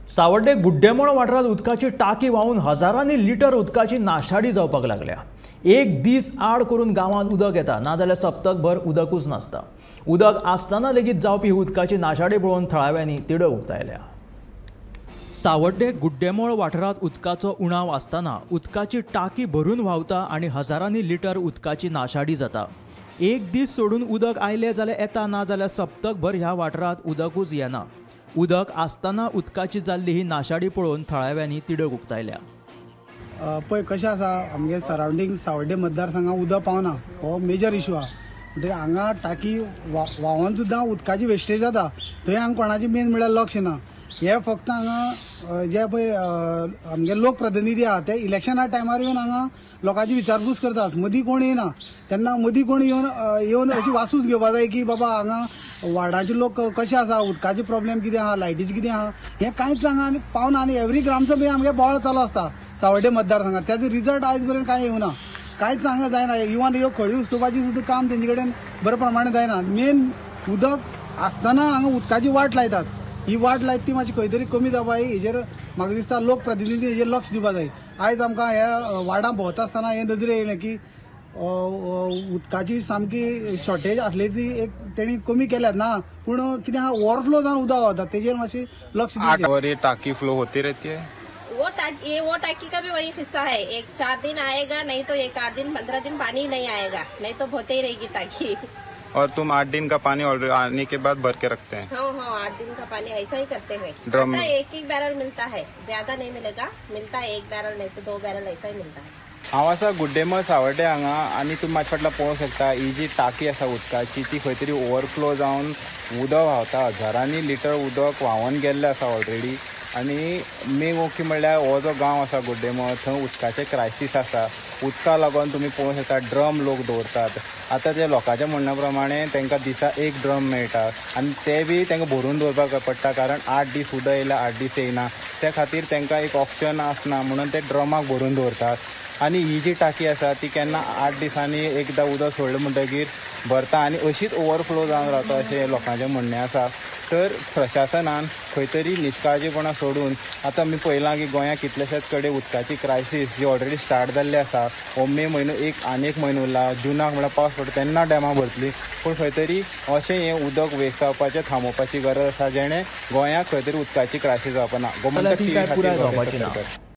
सावड्डे गुड्डेमोळ वाठारांत उदकाची टाकी व्हांवून हजारांनी लिटर उदकाची नाशाडी जावपाक लागल्या. एक दीस आड करून गांवांत उदक येता, नाजाल्यार सप्तकभर उदकूच नासता. उदक आसतना लेगीत जावपी उदकाची नाशाडी पळोवन थळाव्यांनी तिडक उक्तायल्या. सावड्डे गुड्डेमोळ वाठारांत उदकाचो उणाव आसतना उदकाची टाकी भरून व्हांवता आनी हजारांनी लिटर उदकाची नाशाडी जाता. एक दीस सोडून उदक आयलें जाल्यार येता, नाजाल्यार सप्तकभर ह्या वाठारांत उदकूच येना. उदक आसतना उदकाची जाल्ली ही नाशाडी पळोवन थळाव्यांनी तिडक उक्तायल्या. पळय कशें आसा, आमगे सरावंडींग सावड्डे मतदारसंघात उदक पावना हो मेजर इशू आहा. म्हणटकीर हांगा टाकी व्हांवन सुद्दां उदकाची वेस्टेज जाता, थंय हांगा कोणाची मेन म्हळ्यार लक्ष ना. हे फक्त हांगा जे पळय आमगे लोकप्रतिनिधी आहा ते इलेक्शना टायमार येवन हांगा लोकांची विचारपूस करतात, मदीं कोण येना. तेन्ना मदीं कोण येवन येवन अशी वासूस घेवपा जाय की बाबा हांगा वार्डाचे लोक कशे आसा, उदकाचे प्रॉब्लेम कितें आहा, लायटीचे कितें आहा, हें कांयच हांगा आनी पावना. आनी एवरी ग्रामसभे आमगे बोवाळ चालू आसता सावड्डे मतदारसंघात, तेजो रिजल्ट आयज पर्यंत कांय येवना, कांयच हांगा जायना. इवन ह्यो खळी उस्तुपाची सुद्दां काम तेंचे कडेन बऱ्या प्रमाणे जायना. मेन उदक आसतना हांगा उदकाची वाट लायतात, ही वाट लायत ती मातशी खंय तरी कमी जावपा जाय. हेजेर म्हाका दिसता लोकप्रतिनिधी हेजेर लक्ष दिवपा जाय. आयज आमकां ह्या वार्डां भोंवता आसतना हें नजरे येयलें की उदकाची सामकी शॉर्टेज आसली ती एक तेणी कमी केल्यात ना, पूण कितें आहा ओवरफ्लो जावन उदक वता, तेजेर मातशें लक्ष दिवचें. और ये टाकी फ्लो होती रहती है, वो टाकी का भी वही हिस्सा है. एक 4 दिन आएगा, नहीं तो 1 8 दिन 15 दिन पानी नहीं आएगा, नहीं तो होते ही रहेगी टाकी. और तुम 8 दिन का पानी ऑलरेडी आने के बाद भर के रखते हैं? हाँ हाँ, 8 दिन का पानी ऐसा ही करते हैं. ड्रम 1-1 बैरल मिलता है, ज्यादा नहीं मिलेगा, मिलता है 1 बैरल नहीं तो 2 बैरल ऐसा ही मिलता है. हांव आसा गुड्डेमळ सावड्डे हांगा आनी तुमी म्हाजे फाटल्यान पळोवंक शकता ही जी टाकी आसा उदकाची ती खंय तरी ओवरफ्लो जावन उदक व्हांवता. हजारांनी लिटर उदक व्हांवन गेल्लें आसा ऑलरेडी. आनी मेन मुख्य म्हणल्यार हो जो गांव आसा गुड्डेमळ थंय उदकाचें क्रायसीस आसा. उदका लागून तुमी पळोवंक शकता ड्रम लोक दवरतात. आतां ते लोकांच्या म्हणण्या प्रमाणे तांकां दिसा 1 ड्रम मेळटा आनी ते बी तांकां भरून दवरपाक पडटा, कारण 8 दीस उदक येयला 8 दीस येयना, त्या खातीर तांकां एक ऑप्शन आसना म्हणून ते ड्रमाक भरून दवरतात. आनी ही जी टाकी आसा ती केन्ना 8 दिसांनी एकदां उदक सोडलें म्हणटकीर भरता आनी अशीच ओवरफ्लो जावन रावता अशें लोकांचें म्हणणें आसा. तर प्रशासनान खंय तरी निश्काळजीपणां सोडून आतां आमी पळयलां की गोंयांत कितलेशेच कडेन उदकाची क्रायसीस जी ऑलरेडी स्टार्ट जाल्ली आसा. हो मे म्हयनो एक आनी एक म्हयनो उरला, जुनाक म्हळ्यार पावस पडटा तेन्ना डॅमां भरतली, पूण खंय तरी अशें हें उदक वेस्ट जावपाचें थांबोवपाची गरज आसा, जेणे गोंयांत खंय तरी उदकाची क्रायसीस जावपा ना. गोमंतक टीव्ही खातीर.